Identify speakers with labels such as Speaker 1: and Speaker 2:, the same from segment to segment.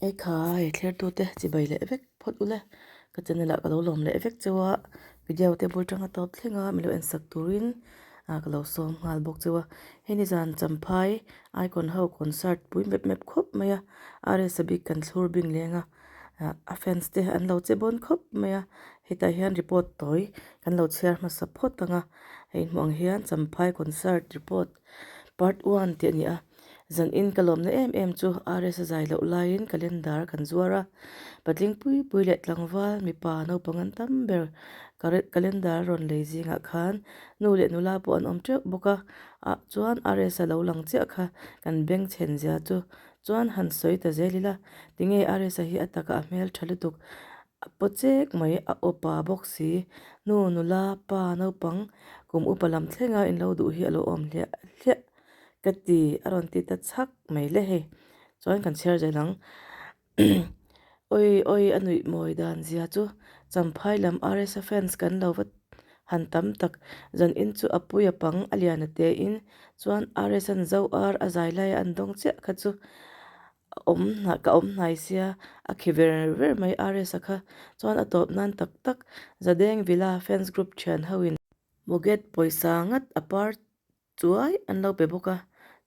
Speaker 1: Ekhai thlertute chibai leh vek phawt ule ka channel ah ka lo lawm leh vek cheu a video te bul tanga tawp thleng a milo en sak turin ah ka lo sawm nghal bawk cheu a hei nizan champhai icon ho concert pui mep mep khawp mai a RS a bik kan thlur bing leng a ah a fans te an lo che bawn khawp mai a hetah hian report tawi kan lo chhiar hmasa phawt ang a hei hmuh ang hian champhai concert report part one tih a ni a. Zanin ka lawmna em em chu RS a zai loh laiin calendar kan zuar a, patling pui pui leh tlangval mipa naupang an tam ber calendar rawn lei zingah khan nu leh nula pawh an awm teuh bawk a, ah chuan RS a lo lang chiah kha kan beng chhen zia chu chuan han sawi ta zel ila tinge RS a hi a takah a hmel tha lutuk a paw chek mai a awpa bawk si nu nula pa naupang kum upa lam thlenga in lo duh hi a lo awm hliah hliah. Ka ti a rawn ti ta chhak mai le hei chuan kan chhiar zel ang awi awi a nuih mawi dan zia chu champhai lam RSA fans kan lo va han tam tak zan in chu a pui a pang a lian a te in chuan RSA an zo ar a zai lai a an dawng chiah kha chu a awm hnah ka awm hnai sia a khi ver ver mai RSA kha chuan a tawp nan tak tak Zadeng Villa fans group thian ho in Moget pawisa ngat a par Chuai an lo pe bawk a,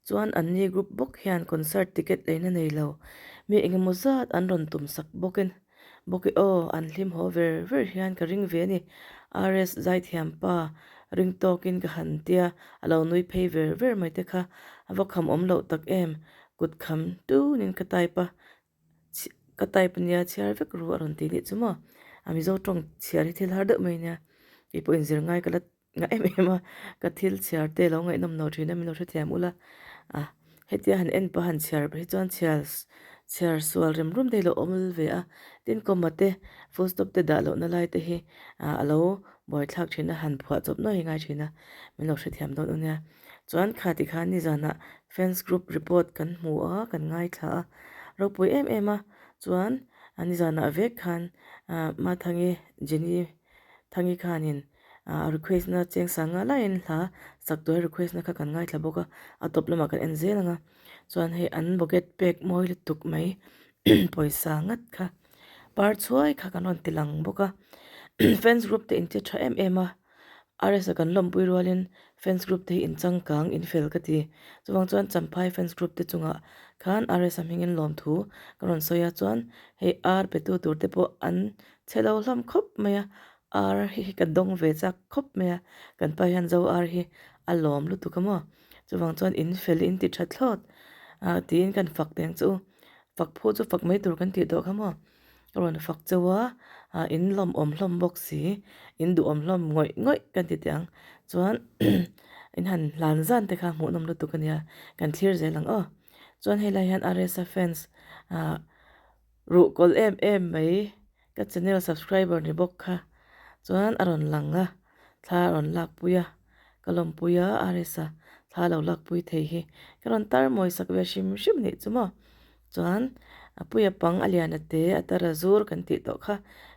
Speaker 1: chuan anni group bawk hian concert ticket leina nei lo mi engemaw zat an rawn tum sak bawkin bawk i aw an hlim haw ver ver hian ka ring ve a ni. RS zaithiam pa ring tawkin ka han tia a lo nui phei ver ver mai te kha a va kham awm loh tak em kut kham tunin ka type a ka type ania chhiar vek ru a rawn ti nih chu maw a Mizo tawng chhiar hi thil har deuh mai ania keipawh inzir ngai ka la Ngah em em a, ka thil chhiar te lo ngaihnawm lo thin a min lo hrethiam ula a, hetia han en pah han chhiar hi chuan chhiar chhiar sual rem rum te hi lo awm ve a, tin comma te full stop te dah lohna lai te hi ah a lo buaithlak thin a han phuah chawp nuai hi ngai thin a, min lo hrethiam dawn u nia. Chuan kha tikhan nizanah fans group report kan hmu a kan ngaithla a, ropui em em a, chuan nizanah vek khan ah Mathangi Jenny Thangi khanin a request na cheng sang nga laiin hla sak tur a request na kha kan ngaithla bawk a, a tawp lamah kan en zel ang a, chuan hei an bucket pek mawi lutuk mai pawisa ngat kha par chhuai kha kan rawn ti lang bawk a fans group te in che tha em em a RS a kan lawmpui rualin fans group te hi in changkang in fel ka ti chuvang chuan champhai fans group te chungah khan RS a hmingin lawmthu ka rawn sawi a chuan hei ar pe tu tur te pawh an Chhe lo hlawm khawp mai a, ar hi ka dawng ve chak khawp mai a, kan pa hian zo ar hi a lawm lutuk a maw, chuvang chuan in fel in ti tha thlawt ah tiin kan fak teng chu u, fak phu chu fak mai tur kan tih tawh kha maw, ka rawn fak cheu a, ah in lawm awm hlawm bawk si, in duhawm hlawm ngawih ngawih kan ti teh ang, chuan in han hlan zan te kha hmuhnawm lutuk a nia, kan thlir zel ang aw, chuan helai hian RSA fans ah. Ruh kawlh em em mai ka channel subscriber ni bawk kha chuan a rawn lang a, thla a rawn lakpui a, ka lawmpui a RS-a thla lo lakpui thei hi ka rawn tar mawi sak ve hrim hrim anih chu maw. Chuan a puia pang a lian a te a tar a zur kan tih tawh kha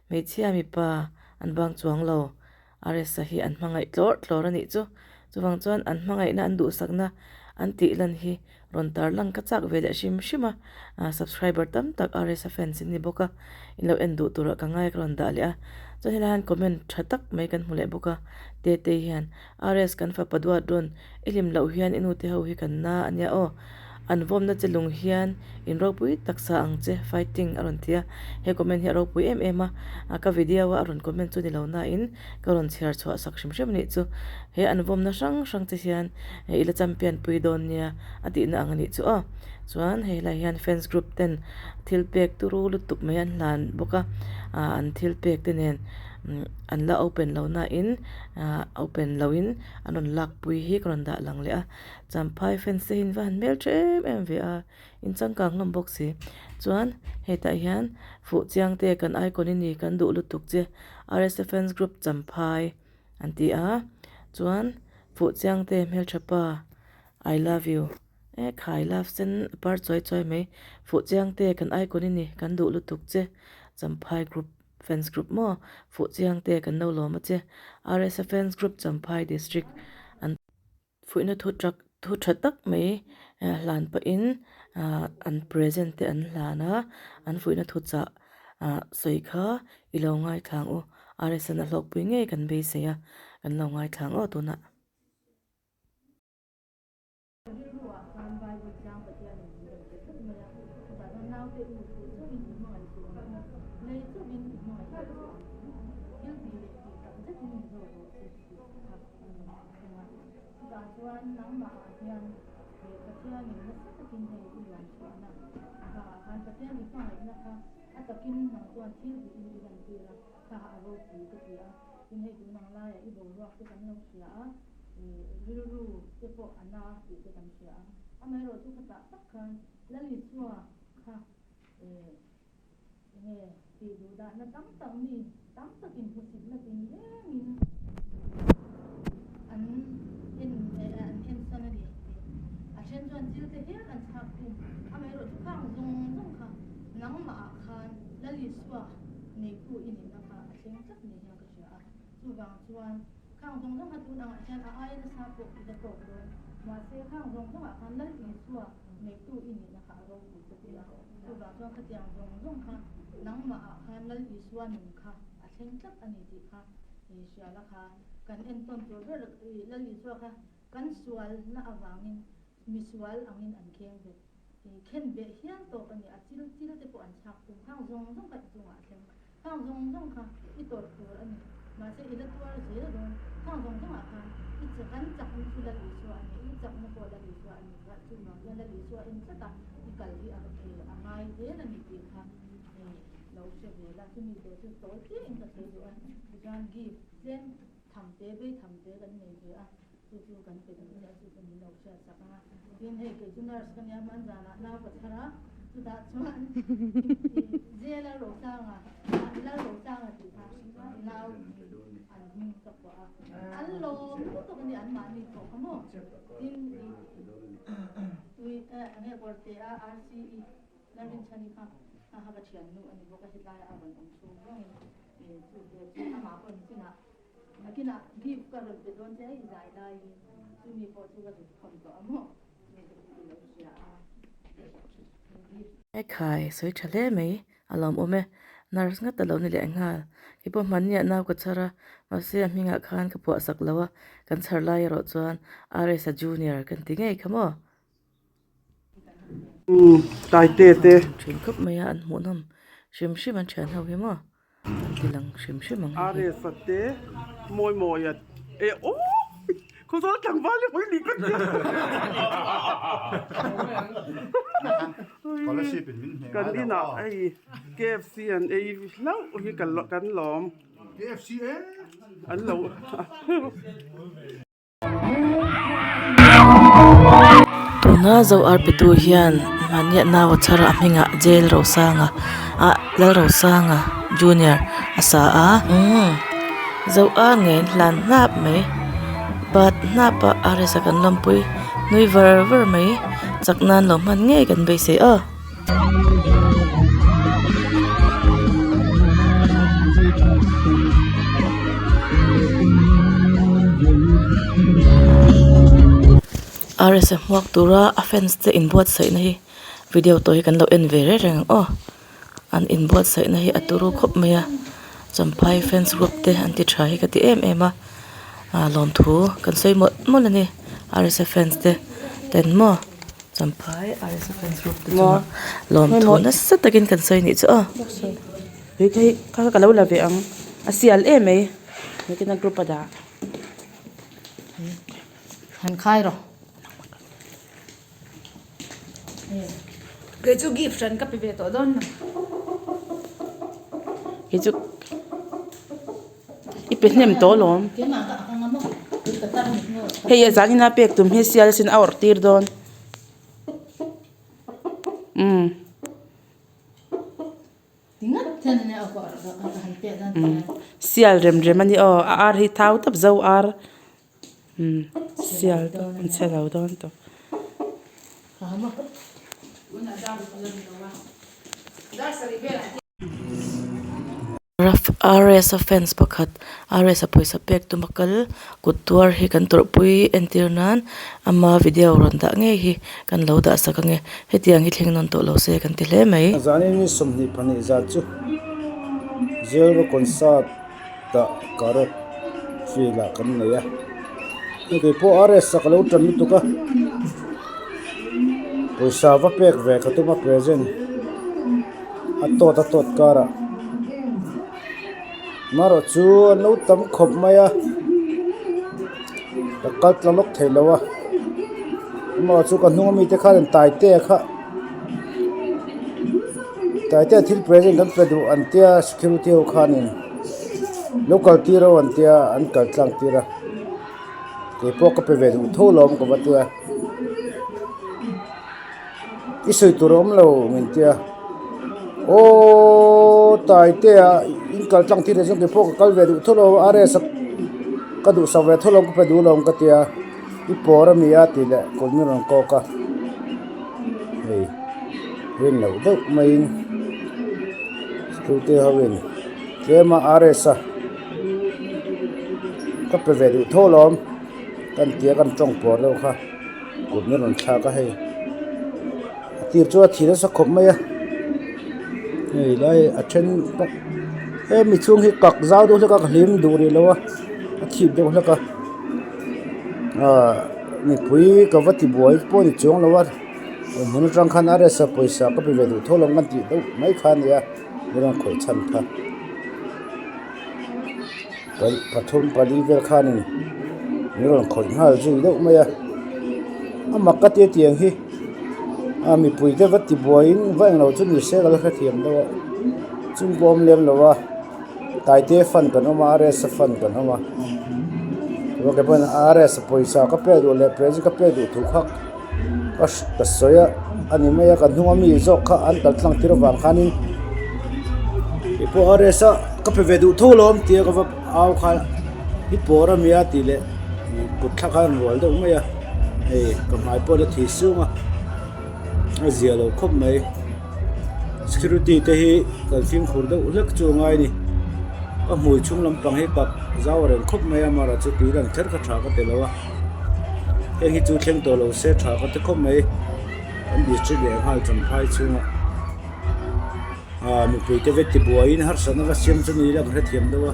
Speaker 1: hmeichhia mipa an bang chuang lo. RS-a hi an hmangaih tlawr tlawr a nih chu. Chuvang chuan an hmangaihna an duhsakna an tih lan hi rawn tarlang ka chak ve leh hrim hrim a, subscriber tam tak RS-a fans in ni bawk a, in lo en duh turah ka ngai ka rawn dah leh a. Chuan helai hian comment tha tak mai kan hmu leh bawk a, Tetei hian RS kan fapa duat rawn i hlim loh hian i nute ho hi kan na a nia aw. An vawmna che lung hian in ropui tak sa ang che fighting a rawn ti a, he comment hi a ropui em em a, ka video a a rawn comment chu ni lo nain ka rawn chhiar chhuah sak hrim hrim anih chu, he an vawmna hrang hrang che hian i la champion pui dawn nia a tihna ang anih chu aw. Chuan hei lai hian fans group ten thil pek turu lutuk mai an hlan bawk a, an thil pek te nen an la open lo nain open loin an rawn lakpui hi ka rawn dah lang leh a. Champhai fans te hi in va han hmel tha em em ve a, in changkang hlawm bawk si. Chuan hetah hian fuh chiang te kan icon i ni kan duh lutuk che RSA fans group Champhai an ti a, chuan fuh chiang te hmeltha pa I love you e khai love sen a par chuai chuai mai fuh chiang te kan icon i ni kan duh lutuk che Champhai group fans group maw fuh chiang te kan lo lawm a che RSA fans group Champhai district an. Fuihna thu tak Thu tha tak mai hlan pahin an present te an hlan a, an fuihna thuchah sawi kha i lo ngaithla ang u. RSN a hlawkpui ngei kan beisei a, kan lo ngaithla ang aw tunah.
Speaker 2: Rilruah khan Bible tlang Pathianin min rawn pe tlat mai a, chutah chuan naute u thu chauhin i hmangaih suh ang u, lei chauhin i hmangaih leh suh ang u, thil tih leh tih tak zetin min zawk rawh se tih kha a rawn thleng a. Chutah chuan nangmahah hian he Pathianin nasa takin hei i luan chhuahna khaah khan Pathian i hmangaihna kha a takin nang chuan thil tihin i lantir a, kha a ropui ka ti a. Tin hei tun ang laiah i boruak te kan lo hria a, rilru te pawh a na tih te kan hria a. Amaherawhchu khatah tak khan Lal Isua kha Enge tih duh dahna tam tak mi tam takin hmusitna tinrengin an en an ensan a ni tih a then chuan chil te hial an chhak thung. Amaherawh chu khang zawng zawng kha nangmah ah khan Lal Isua neitu i nihna kha a thleng tlat ni hian ka hria a. Chuvang chuan khang zawng zawng kha tun angah hian a aia nasa pawh i la tawk dawn. Mahse khang zawng zawngah khan Lal Isua neitu i nihna kha a ropui ka ti a. Chuvang chuan khatiang zawng zawng kha nangmah ah khan Lal Isua nun kha a thleng tlat a ni tih kha i hria la kha kan entawn tur ber i Lal Isua kha kan sualna avangin misual angin an kheng bet i khen beh hial tawp a ni a chil chil te pawh an chhak tum khang zawng zawng kha i chungah a thleng Khang zawng zawng kha i tawrh tur a ni. Mahse i la tuar zel dawn. Khang zawng zawngah khan i kan chakna chu Lal Isua a ni. I chakna pawh Lal Isua a ni kha. Chuvang chuan Lal Isua en tlat a i kal hi a ngai zel a ni tih kha lo hre ve la. Chumi te chu tawi chiahin ka sawi duh a. Tichuan gift tlem tham te, bei tham te kan nei ve a. Chu chu kan pe duh che a, chu chu min lo hriat sak ang a. Tin hei kei chu nurse ka nia hman zanah nau ka chhar a, chutah chuan J Lalrosanga, Lalrosanga tih kha nau an hming ka phuah a. An lawm lutuk a ni anmahni pawh kha maw. Tin tui enge kawrte a RCE Lalrinchhani kha kha ka thiannu a ni bawk a, hetlaiah a rawn awm chhung zawngin chu te chu amah pawh nichinah Nakinah gift ka rawn pe dawn che a i zai laiin chumi pawh chu ka zut thawn tawh a maw chumi te chu i lo hria a gift.
Speaker 1: E khai, sawi tha hle mai, a lawmawm e. Nurse ngat a lo ni leh nghal. Keipawh hmanniah nau ka chhar a, mahse a hmingah khan ka phuah sak lo a, kan chhar lai erawh chuan RS-a junior kan ti ngei kha maw?
Speaker 3: Taite te.
Speaker 1: Thin khawp mai a, an hmuhnawm hrim hrim an thian ho hi maw. An ti lang hrim hrim ang hei hi.
Speaker 3: RS a te mawi mawi a e aw khawzawl tlangval hi hawi ni ka tia. Kan inah hei KFC an ei hlauh hi kan lawm.
Speaker 4: KFC e.
Speaker 3: An lo.
Speaker 1: Tuna zo ar petu hian mahnia nau a chhar a a hmingah Jail Rosanga ah Lalrosanga Junior a sa a umm zo ar ngei an hlan hnap mai bat hnap a RS a kan lawmpui nui var var mai chak nan lo hman ngei kan beisei aw. RS a hmuak tura a fans te inbuatsaihna hi video tawh hi kan lo en ve reng reng ang aw an inbuatsaihna hi a turu khawp mai a champhai fans group te an ti tha hi ka ti em em a ah lawmthu kan sawi mawlh mawlh a ni RS a fans te ten maw. Champhai RSA fans group te chungah lawmthu nasa takin kan sawi nih chu aw.
Speaker 5: Tui kha hi kha ka lo la ve ang a sial em mai nakin a group a dah.
Speaker 2: Han khai rawh.
Speaker 6: Kei chu gift hran ka pe ve tawh dawn lo.
Speaker 5: Kei chu. I pe hnem tawh alawm. Hei a zan ina pek tum hi sial sin a awrh tir dawn. Umm. Sial rem rem a ni aw a ar hi thau tawp zo ar. Umm sial dawn chhe lo dawn tawp.
Speaker 1: RS a fans pakhat RS a pawisa pek tuma kal kut tuar hi kan tawrhpui entir nan ama video rawn dah ngei hi kan lo dah sak ange hetiang hi thleng nawn tawh lo se kan ti hle mai.
Speaker 4: Zanin ni 22 zat chu Zero concert ah carrot field ah kan nei a hei keipawh RS a ka lo tan lutuk a pawisa va pek ve ka tum a present a tawt a tawt karah marawh chu an lo tam khawp mai a ka kal tla lawk thei lo a amaherawhchu chu ka hnung ami te khan Taitea kha Taitea thil present an pe duh an tia security ho khanin lo kal tir ho an tia an kal tlang tir a keipawh ka pe ve duh tho lo awm ka va tia. I sawi tur a awm lo min tia aww Taitea in kal tlang thil ah chuan keipawh ka kal ve duh tho lo RS a ka duhsak ve tho lo ka pe duh lo ang ka tia i pawr a mi a tih leh kut min rawn kawk a hei rin loh deuh maiin scooty ho in tlem a RS a ka pe ve duh tho lo awm kan tia kan tawng pawr deuh kha. Kut min rawn thlak a hei a tir chu a thi nasa khawp mai a hei lai a then bawk hemi chhung hi kak zau deuh hlek a ka hlim duh rih lo a a thip deuh hlek a ahh mipui ka va ti buai pawh a ni chuang lo a awmhmun atang khan RS a pawisa ka pe ve duh tho lo ang tih deuh mai kha a ni a min rawn khawih chhan kha. Pathum pali vel khanin min rawn khawih nghal zui deuh mai a a mak ka tia tiang hi a mipui te va ti buaiin va englo chu ni se ka la hrethiam deuh a chung pawh a awm lem lo a Taite fan kan awm a RS a fan kan awm a chuan kei pawn RS a pawisa ka pek duh leh present ka pek duh thu kha ka sawi a a ni mai a ka hnung ami zawk kha an kal tlang tir avang khanin keipawh RS a ka pe ve duh tho lo awm tia ka va au kha i pawr a nia tih leh kut thla kha a rawn rual deuh mai a hei ka hmai pawh a la thi sung a a zia lo khawp mai security te hi kan fimkhur deuh hlek chu a ngai a ni ka hmui chhung lampang hi kak zau a reng khawp mai a amaherawhchu tui lang kher kha tha ka ti lo a. Heng hi chu thleng tawh lo se tha ka ti khawp mai an district leh nghal champhai chhungah ah mipui te vek tibuaiin harsatna va siam chu ni ila ka hrethiam deuh a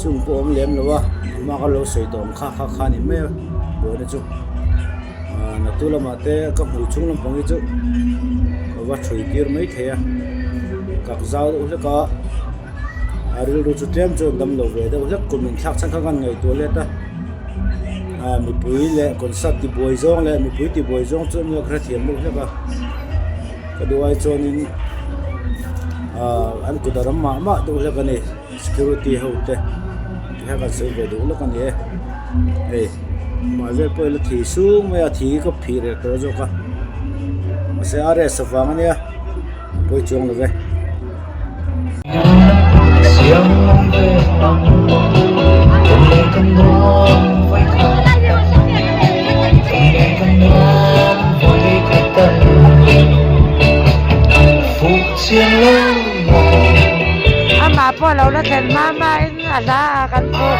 Speaker 4: chung pawh a awm lem lo a a hma ka lo sawi tawh ang kha kha kha a ni mai a buaina chu ah naktuk lamah te ka hmui chhung lampang hi chu ka va thui tir mai thei a kak zau deuh hlek a. A rilru chu tlem chu an dam lo ve deuh hlek kum inthlak chhan kha kan ngaihtuah let a ah mipui leh concert ti buai zawng leh mipui ti buai zawng chu an lo hrethiam deuh hlek a ka duh ai chuanin ah an kut a ram mah mah deuh hlek a ni security ho te tikhian kan sawi ve duh lawk a ni e hei hmai vel pawh ila thi sung mai a thi ka phih reh tawh zawk a mahse RS avang a nia. Pawi chuang lo ve.
Speaker 7: Amah pawh lo la thlen hma hma in a hla ah kan phur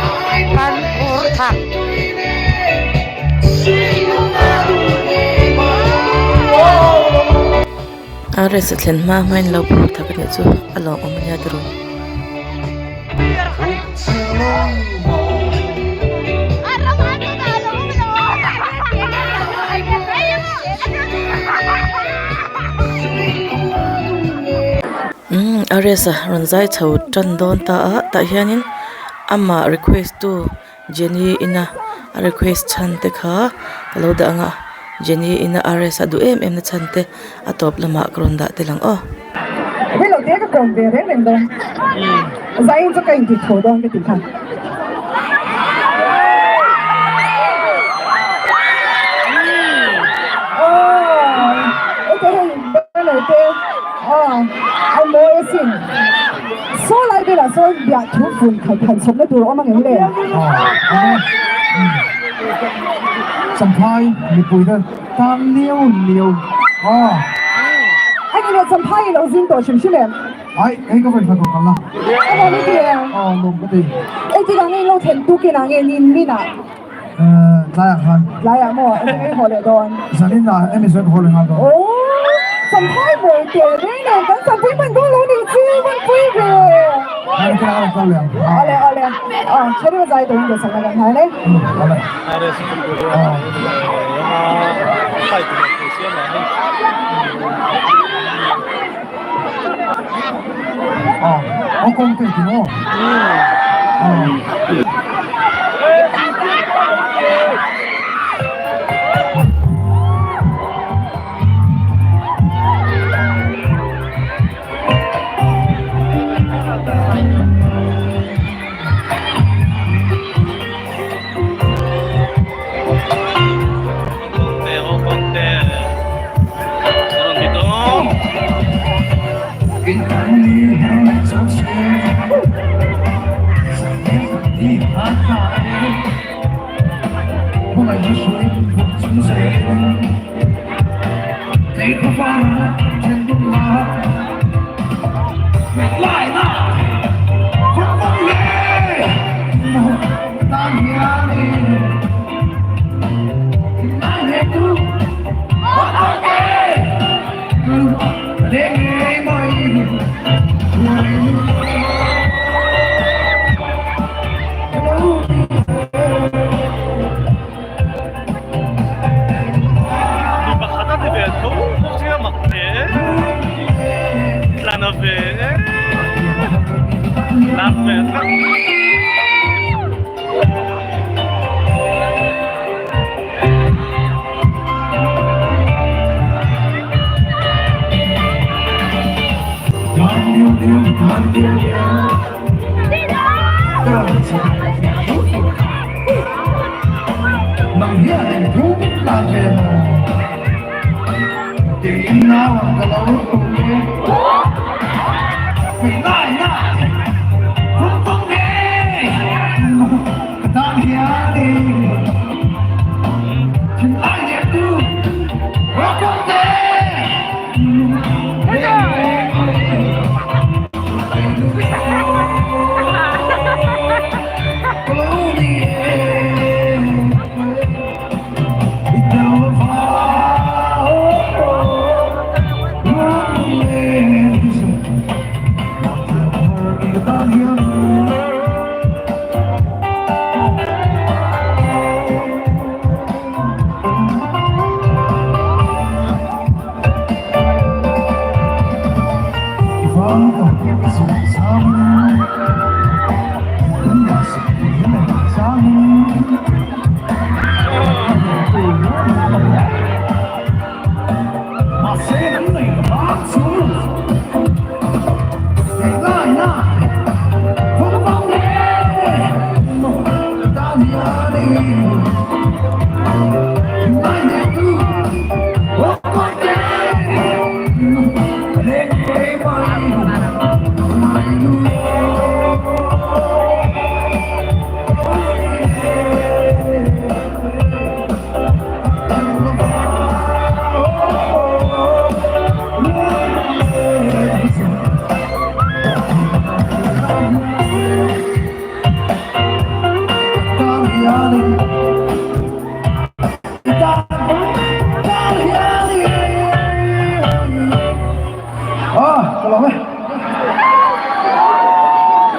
Speaker 7: kan phur thak.
Speaker 1: RS a thlen hma hma in lo phur thak anih chu a lawmawm ania tiraw. Umm RS a rawn zai chho tan dawn ta a tah hianin amah request tu Jenny ina a request chhan te kha ka lo dah ang a Jenny ina RS a duh em em na chhan te a tawp lamah ka rawn dah tel ang aw.
Speaker 8: Hello te ka kawm ve reng reng dawn Zain chu ka intih tho dawn ka tih kha. Aw ete hei banner te aw a mawi asin. Saw lai velah sawn biah thu fun khat han chhawpna tur a awm ang em le?
Speaker 9: Champhai mipui te tan liau liau aw.
Speaker 8: A ni le, Champhai i lo zing tawh hrim hrim em?
Speaker 9: Ai, hei ka vawi hla tur kal la.
Speaker 8: A nuam i ti em?
Speaker 9: Aw, nuam ka ti.
Speaker 8: Engtik ah nge in lo thlen tukin ah nge nin min ah?
Speaker 9: Eh, tlaiah khan.
Speaker 8: Tlaiah maw? Engtik nge i haw leh dawn?
Speaker 9: Zanin ah emi zawi ka haw leh nghal dawn.
Speaker 8: Aww, Champhai mawi teh reng nen kan champui hman dawn lo nih chu, hman pui ve.
Speaker 9: Ai, ka rawn kal leh ang.
Speaker 8: Awle, awle. Aw, Cherry zai turin duhsakna kan hlan e.
Speaker 9: Awle. Aw, aw kawng te ti maw? Aw.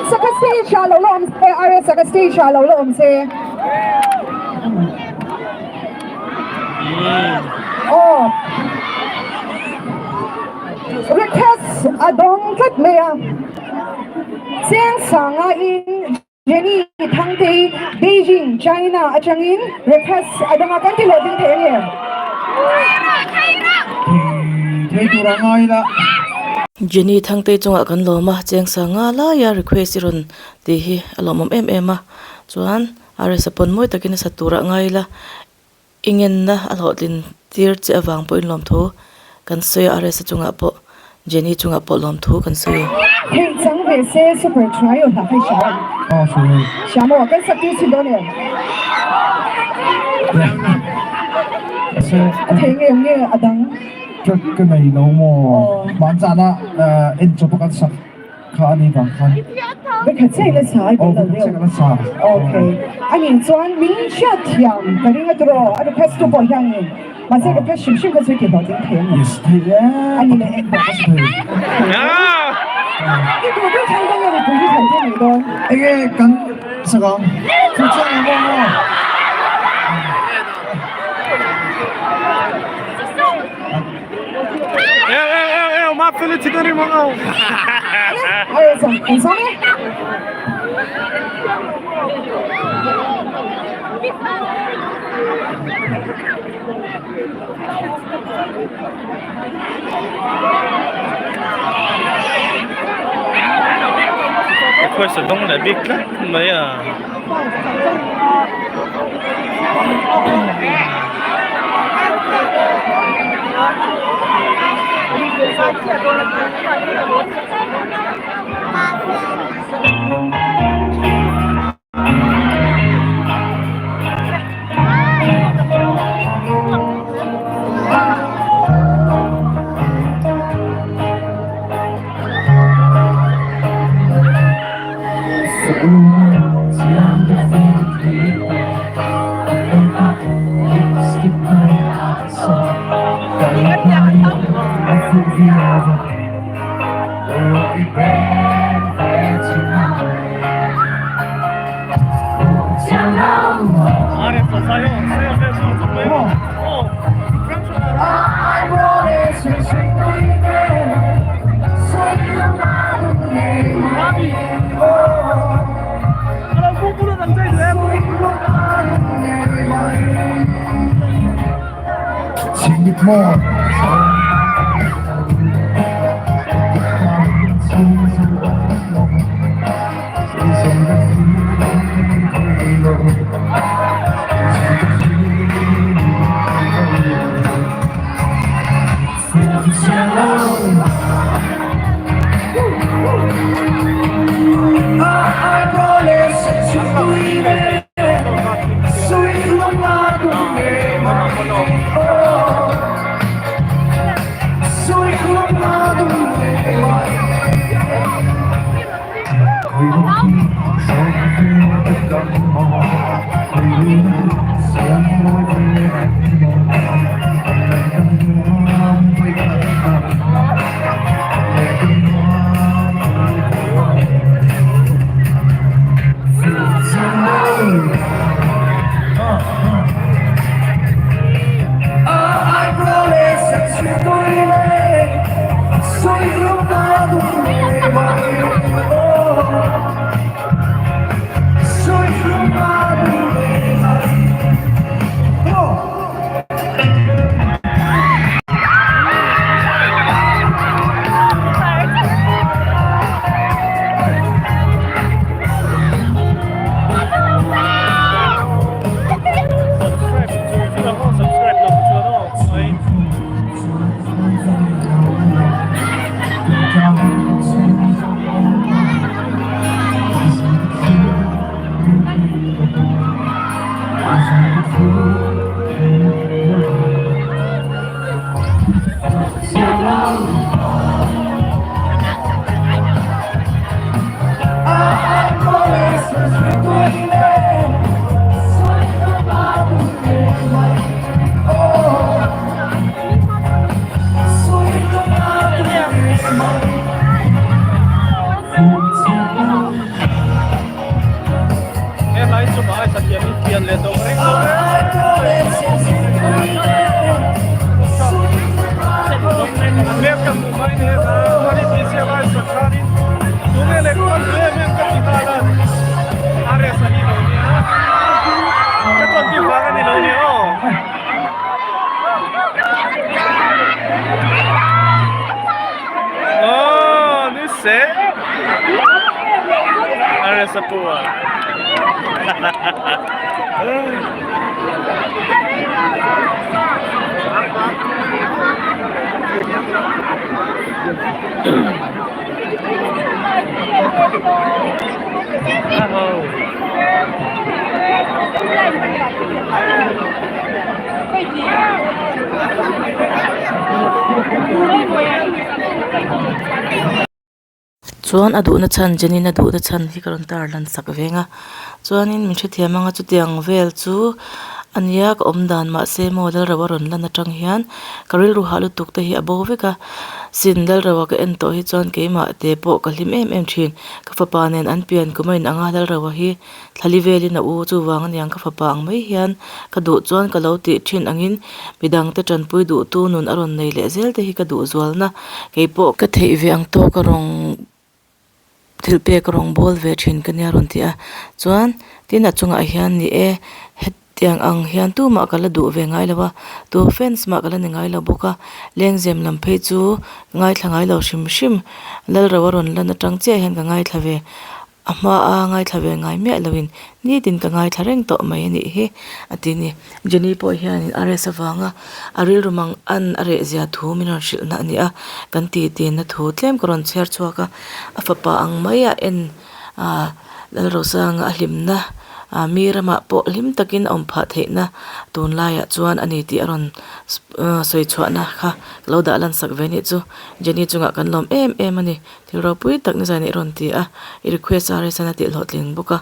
Speaker 9: Saka stage ah lo la awm se, RS saka stage ah lo la awm se. Aw. Request a dawng tlat mai a. Chiang sanga in Jenny Thangtei Beijing, China atangin request a dang a, kan ti hlawh ding thei ang em? Thei tur a ngai la.
Speaker 1: Jenny Thangtei chungah kan lawm a, chengsa nga laia request i rawn tih hi a lawmawm em em a, chuan RS a pawn mawi takin a sat turah ngai ila I ngenna a hlawhtlin tir che avang pawhin lawmthu kan sawi a, RSa chungah pawh Jenny chungah pawh lawmthu kan sawi.
Speaker 8: Theih chang ve se super trio hla kha i hria em?
Speaker 9: Aw hria e.
Speaker 8: Hria maw? Kan sak tir chhin dawn em? A thei nge nge a dang?
Speaker 10: Track ka nei lo maw? Hmanzana en chawp a kan sak kha a ni vang khan.
Speaker 9: Vekhat chiah ila sa ai
Speaker 10: tel lo deuh. Vekhat chiah ila sa.
Speaker 9: Okay. Ani chuan min hriat thiam ka ring a tiraw a request tu pawh hianin mahse request hrim hrim kha chu i ti hlawhtling thei ang em?
Speaker 10: Yes thei e.
Speaker 9: Ani leh
Speaker 10: ek pawh ka sa thei.
Speaker 9: I duh duh thei dawn nge mipui hi thlan tir mai dawn?
Speaker 10: Enge kan sak ang? Fuh chiang ang maw maw?
Speaker 11: Request a dawng leh bik tlat mai a.
Speaker 1: Chuan a duhna chhan Jenny-in a duhna chhan hi ka rawn tar lan sak veng a chuanin min hrethiam anga chutiang vel chu a nia ka awm dan mahse maw Lalro a rawn lan atang hian ka rilru hah lutuk te hi a bo vek a sin Lalro a ka en tawh hi chuan keimah te pawh ka hlim em em thin ka fapa nen an pian kum a inang a Lalro a hi Thlali velin a u chuvang aniang ka fapa ang mai hian ka duh chuan ka lo tih thin angin midangte tanpui duhtu nun a rawn nei leh zel te hi ka duh zualna keipawh ka theih ve ang tawk a rawng thil pek a rawng bawl ve thin ka nia rawn ti a chuan tin a chungah hian ni e hetiang ang hian tumah ka la duh ve ngai lo a tu fans mah ka la ni ngai lo bawk a lengzem lam phei chu ngaithla ngai lo hrim hrim Lalro a rawn lan atang chiah hian ka ngaithla ve. A hma a ngaithla ve ngai miah loin nitin ka ngaithla reng tawh mai a nih hi a ti ni. Jenny pawh hianin a rest avanga a rilru mang an a reh zia thu min rawn hrilh na a ni a, kan ti tin na thu tlem ka rawn chhiar chhuak a, a fapa ang mai a en a Lalrosanga a hlimna a mi ramah pawh hlim takin a awm phah theihna tunlaiah chuan a ni tih a rawn sawi chhuahna kha ka lo dah lan sak ve nih chu Jenny chungah kan lawm em em a ni. Thil ropui tak ni zan i rawn ti a, i request a restaurant a tih hlawhtling bawk a,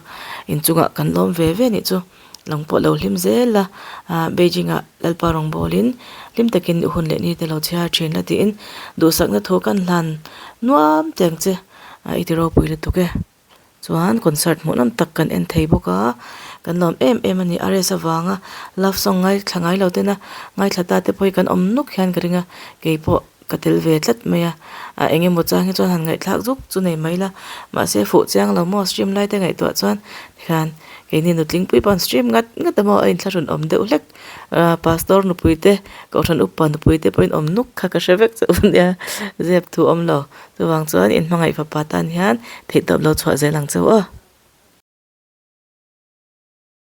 Speaker 1: inchungah kan lawm ve ve nih chu lang pawh lo hlim zel a, ah Beijing ah Lalpa rawng bawlin hlim takin i hun leh ni te lo chhiar thin la tiin duhsakna thu kan hlan nuam teng che ah i ti ropui lutuk e. Chuan concert hmuhnawm tak kan en thei bawk a, kan lawm em em a ni RS avanga love song ngaithla ngai lo tena ngaithla ta te pawh hi kan awm nuk hian ka ring a, keipawh ka tel ve tlat mai a, a eng emaw chang hi chuan han ngaihthlak zuk chu nei mai la, mahse fuh chiang lo maw stream lai te ngaihtuah chuan tikhan keini nutling pui pawh an stream ngat ngat a maw a inthlahrun awm deuh hlek ah pastor nupui te kohhran upa nupui te pawhin awm nuk kha ka hre vek chauh ania zep thu awm lo chuvang chuan inhmangaih fapa tan hian theihtawp lo chhuah zel ang cheu aw.